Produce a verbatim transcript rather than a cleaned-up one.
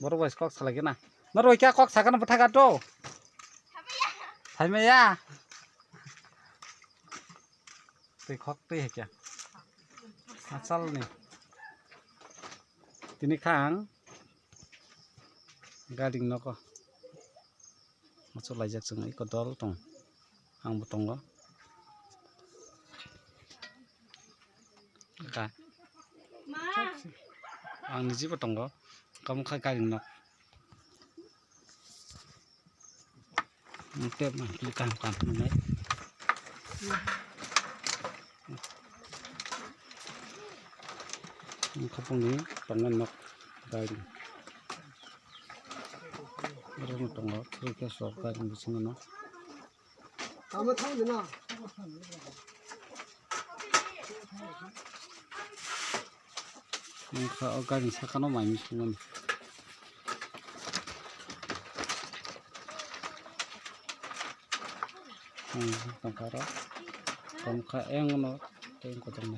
Borok bai kok salai gana. Norok kya kok sakano bwtha gato? Thaimaya. Tei khok tei hai kya. Achal ni. Tini khang. Gading noko. Machu laijak chwng iko dol tong. Ang bo tongo. Ka. Ang niji bo tongo. Kamu khai gading nok. Tep ma, tini kaham kaham nai. Khapang ni tongo nok gari. Oro no tongo, three case rok gari bisingo no. Tamo thang de na. Wngkha o gari sakano mai mani songmani. Tongkha oro. Tongkha eyang no tei kotorma.